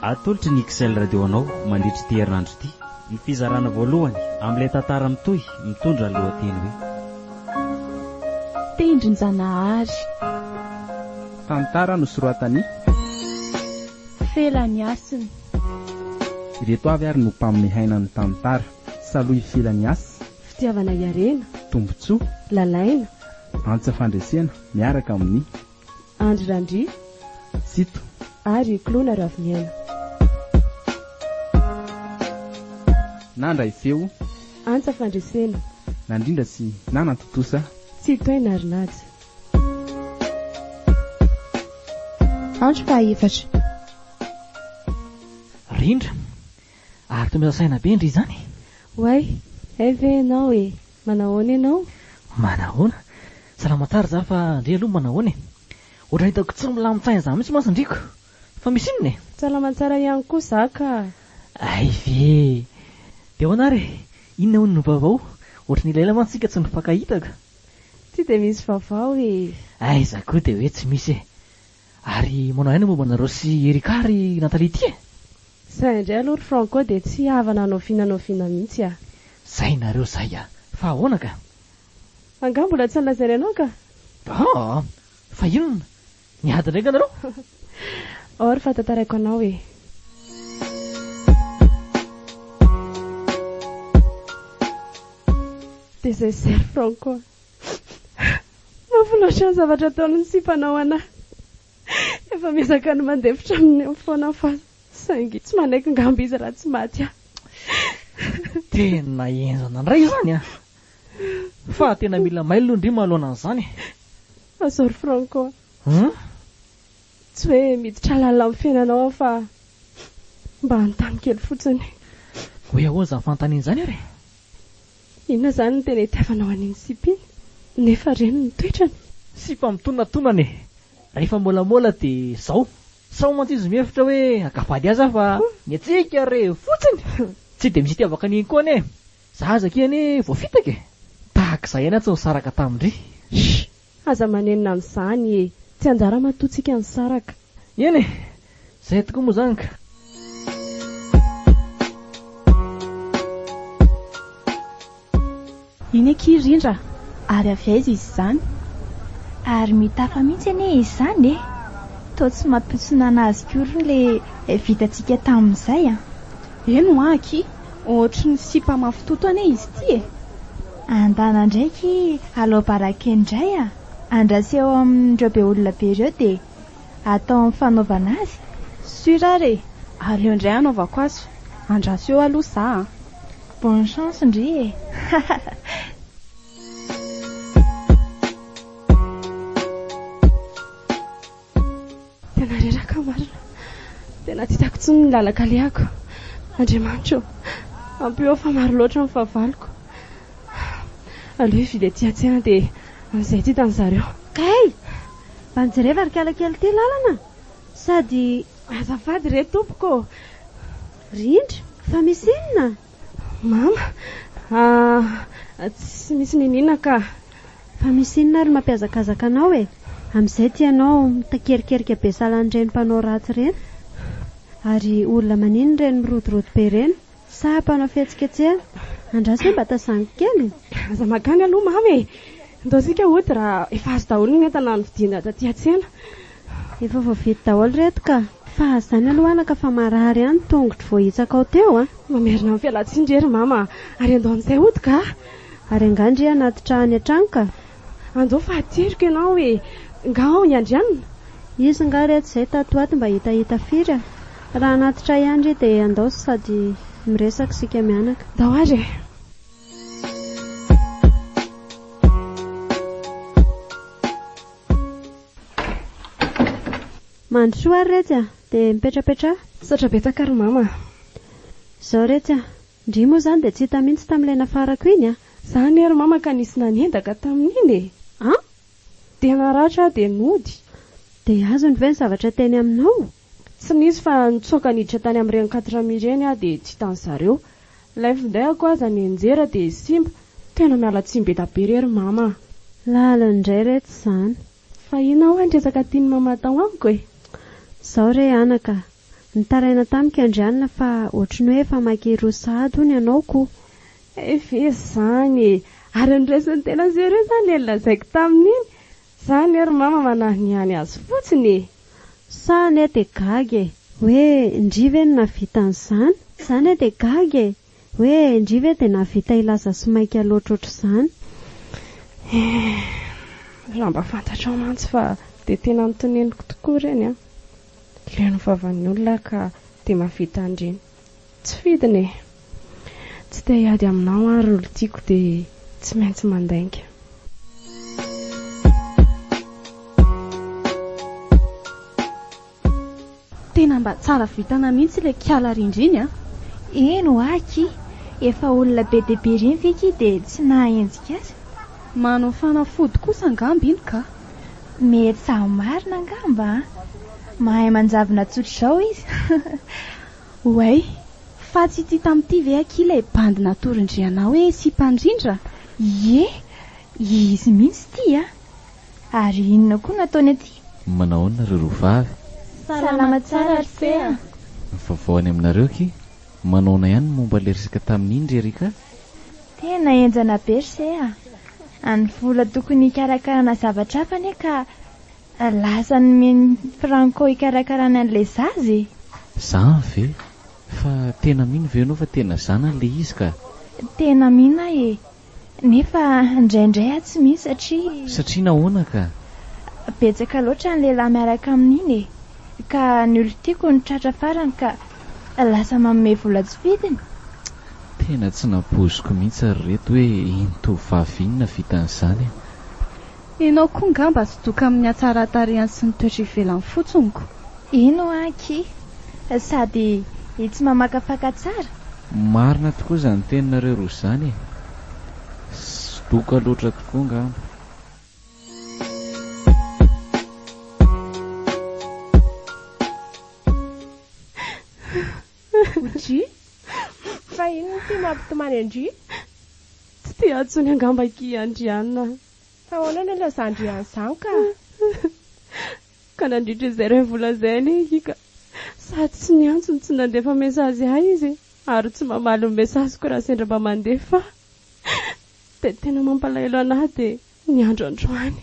Atolotry ny XL Radio anao mandritra ity herinandro ity ny fizarana voalohany amin'ilay tantara mitohy mitondra ny lohateny hoe. Tendrin-janahary. Tantara nosoratan'i. Felaniasina. Ireto avy ary no mpanome haina ny tantara, Salohy Felaniasy. Fitiavana hiarena. Tombontsoa. Lalaina. Antsa fandresena miaraka amin'ny. Andry Randria. Sito. Ary Koloina Raviniaina. Nandray feo. Antsa fandresena. Nandrindra sy nanatontosa. Tsitohaina ary Naja. Andro fahaefatra. Rindra, ary toa miasa saina be ndry izany? Oay, hay ve ianao e! Manahoana ianao? Manahoana? Salama tsara za fa ndry aloha manahoana e? Ohatran'ny hitako tsy milamin-tsaina izany mihitsy mantsy ndry ko! Fa misy inona e? Salama tsara ihany koa za ka! Hay ve e! Dia ahoana ary e? Inona hono no vaovao? Ohatran'ny elaela mantsy isika tsy nifankahita ka! Tsy dia misy vaovao e! Aiza koa dia hoe tsy misy e! Ary manao aina momba anareo sy Erika ary Nathalie ity e? Zay indray aloha ry Franco dia tsy havana n'oviana n'oviana mihitsy ah. Zay nareo zay ah! Fa ahoana ka? Angaha mbola tsy nolazainy anao ka? Aa! Fa inona? Niady indray nga nareo? Ao ry fa tantaraiko anao e! Dia zay sy zay ry Franco ah! Mafy loatra ny zavatra ataon'ny sipanao anah. Efa miezaka ny mandefitra aminy eo foana aho fa saingy tsy manaiky ngamba izy raha tsy maty aho. Tena henjana indray izany an! Fa tena mila mailo aloha ndry manoloana an'izany e! Azao ry Franco a! Hum? Tsy hoe miditra lalina amin'ny fiainanao aho fa mba hanontany kely fotsiny. Hoe ahoana izany fanontaniana izany ary e? Inona izany no tena itiavanao an'iny sipa iny nefa reny ny toetrany? Sipa mitonatonana e! Rehefa môlamôla dia zao. Sao mantsy izy mihevitra hoe haka vady azy aho fa ny antsika re fotsiny! Tsy dia misy itiavako an'iny koa anie e! Za aza akia anie voafitaka e! Tahak'izay ihany aho tsy nisaraka tamin-dry. Shh! Aza manenina amin'izany e! Tsy anjara matoa tsika nisaraka. Eny e! Zay tokoa moa zany ka! Iny akia Rindra a! Ary avy aiza izy izany? Ary mitafa mihitsy anie izy izany e! Toa tsy mampiontsonana azy koa le vitantsika tamin'izay an! Eny hoa akia, ohatry ny sipa mafy toto anie izy ity e! Andana indray akia alao baraka eny indray a! Andraso eo amin'ireo be olona be ireo dia atao amin'ny fanaovana azy. Sur ary e! Aleo indray hanaovako azy fa andraso eo aloha za a! Bonne chance ndry e! Tena reraka aho marina. Tena tsy hitako intsony ny lalan-kalehako. Andriamanitra ô, ampio aho fa maro loatra ny fahavaloko. Aleo hivily aty an-tsena dia amin'izay tsy hitan-dry zareo. Kay! Mba mijereva ry kala kely ity lalana a! Sady. Azafady re tompoko ô! Rindra, fa misy inona? Mama, ah, tsy misy niniana ka. Fa misy inona ary mampihazakazaka anao e? Amin'izay ity ianao mitakerikerika be sahalan'ireny mpanao ratsy ireny. Ary olona maninona ireny mirodorodo be ireny? Sa mpanao fihetsiketsehana? Andraso hoe mba tazaniko kely e! Aza mankany aloha mama e! Ndao isika hody raha efa azo daholo ny entana novidiana taty an-tsena. Efa voavidy daholo ireto ka! Fa izany aloha anaka fa marary ihany ny tongotro voahitsakao teo a! Mamerina ny fialantsiny re ry mama a! Ary andao amin'izay hody ka! Ary angaha ndry hanatitra any an-trano ka? Andao fa ateriko ianao e! Nga ao i Andrianina? Izy nga reto izay tato ho ato mba hitahita firy a! Raha hanatitra ihany ry dia andao sady miresaka isika mianaka. Ndao ary e! Mandrosoa ary retsy a! Dia mipetrapetraha. Misaotra betsaka ry mama a! Izao retsy a! Ndry moa izany dia tsy hita mihitsy tamin'ilay nafarako iny a! Za anie ry mama ka nisy nanendaka tamin'iny e! An! Dia naratra aho dia nody. Dia azony ve ny zavatra teny aminao? Tsy nisy fa nitsoaka niditra tany amin'ireny quatre mille ireny aho dia tsy hitan'ny zareo. Ilay findaiko aza nianjera dia simba. Tena miala tsiny be da be re ry mama a! Lalina indray retsy izany. Fa inona hoa ny resaka tian'i mama atao amiko e? Izao re anaka a! Nitaraina tamiko i Andrianina fa ohatry ny hoe efa maka hiroso sahady hono ianao ko. Hay ve izany e! Ary niraisin'ny tena sérieux izany ilay nolazaiko tamin'iny? Za anie ry mama manahanihany azy fotsiny e! Sa anie dia gaga e! Hoe ndry ve no nahavita an'izany? Za anie dia gaga e! Hoe ndry ve dia nahavita hilaza sy maika loatra ohatr'izany? Eh! Raha mba fantatrao mantsy fa dia tena notoneniko tokoa ireny an! Leo ny vavan'ny olona aho ka dia mahavita an'ireny. Tsy fidiny e! Tsy te hiady aminao aho ry olon-tiako dia tsy maintsy mandainga. Tena mba tsara vintana mihitsy ilay kiala rindra iny an! Eny hoa akia, efa olona be dia be ireny ve akia dia tsy nahaenjika azy? Manao fanafody kosa angamba iny ka! Mety izaho marina angamba an! Mahay manjavona tsotr'izao izy. Oay! Fa tsy ity tamin'ity ve akia ilay bandy natoron-dry anao hoe sipa-ndrindra? Ie! Izy mihitsy ity an! Ary inona koa no ataony aty? Manao ahoana nareo roa vavy? Salama tsara ry se a! Ny vaovao any aminareo akia? Manaona ihany ny momba ilay resaka tamin'iny ry Erika? Tena henjana be ry se a! Ny vola tokony hikarakarana zavatra hafa anie ka lasa nomen'i Franco hikarakarany an'ilay zaza e! Zany ve? Fa tena mino ve ianao fa tena zanany ilay izy ka? Tena mino aho e! Nefa indraindray aho tsy mino satria. Satria nahoana ka? Betsaka loatra ny lehilahy miaraka amin'iny e! Ka ny olon-tiako no tratra farany ka lasa manome vola tsy fidiny. Tena tsy nampoiziko mihitsy ry reto hoe iny tovovavy iny nahavita an'izany e! Ianao koa ngamba tsy doka amin'ny hatsaran-tarehiny sy ny toetra ivelany fotsiny ko! Ino hoa akia? Sady tsy mamakafaka tsara? Marina tokoa izany teninareo roa izany e! Sodoka loatra tokoa angamba. Odry, fa inona ity mampitomany an-dry? Tsy te hatsony angamba akia Andriana. Fa ahoana no ilazan-dry an'izany ka? Ka nandritra izay iray volana izay anie i ka sady tsy niantso no tsy nandefa message ahy izy e, ary tsy mamaly ny message-ko raha sendra mba mandefa aho. Dia tena mampalahelo an'ahy dia ny andro androany.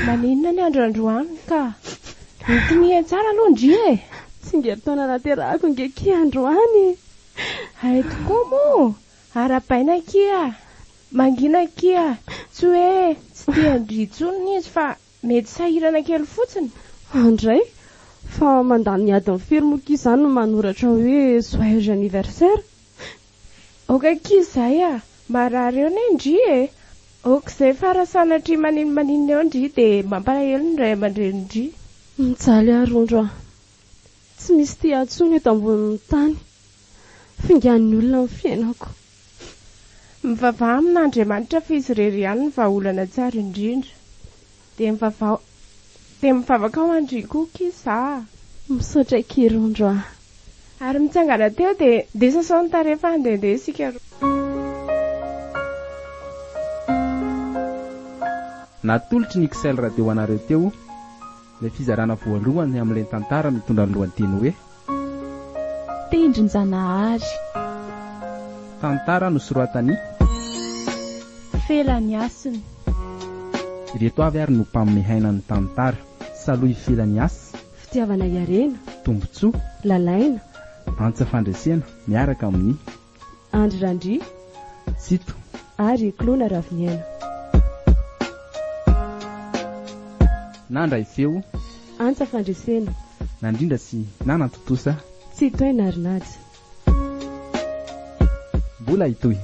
Maninona ny andro androany ka? Mitomia tsara aloha ndry e! Tsingerin-taona nahaterahako nge kia androany e! Hay tokoa moa! Arahabaina akia! Mangina akia! Tsy hoe tsy tia an-dry intsony izy fa Mety sahirana kely fotsiny. Andray, fa mandany adiny firy moa akia izany no manoratra hoe joyeux anniversaire? Ok akia izay a! Marary eo anie ndry e! Ok izay fa raha sanatria maninomaninona eo ndry dia mampalahelo ny ray aman-drenin-dry. Mijaly aho rondro a! Tsy misy tia ahy intsony eto ambonin'ny tany. Fingan'ny olona ny fiainako. Mivavaha amin'Andriamanitra fa Izy irery ihany no vahaolana tsara indrindra. Dia mivavaha dia mivavaka ho an-dry koa akia za a. Misaotra akia Rondro a. Ary mitsangana teo dia dia sasao ny tarehy fa handehandeha isika roa. Natolotry ny XL Radio ho anareo teo ilay fizarana voalohany amin'ilay tantara mitondra ny lohateny hoe. Tendrin-janahary. Tantara nosoratan'i. Felaniasina. Ireto avy ary no mpanome haina ny tantara, Salohy Felaniasy. Fitiavana Iarena. Tombontsoa. Lalaina. Antsa Fandresena, miaraka amin'i. Andry Randria. Tsito. Ary Clona Raviniaina. Nandray feo. Antsa Fandresena. Nandrindra sy nanatontosa. Tsitohaina ary Naja. Mbola hitohy.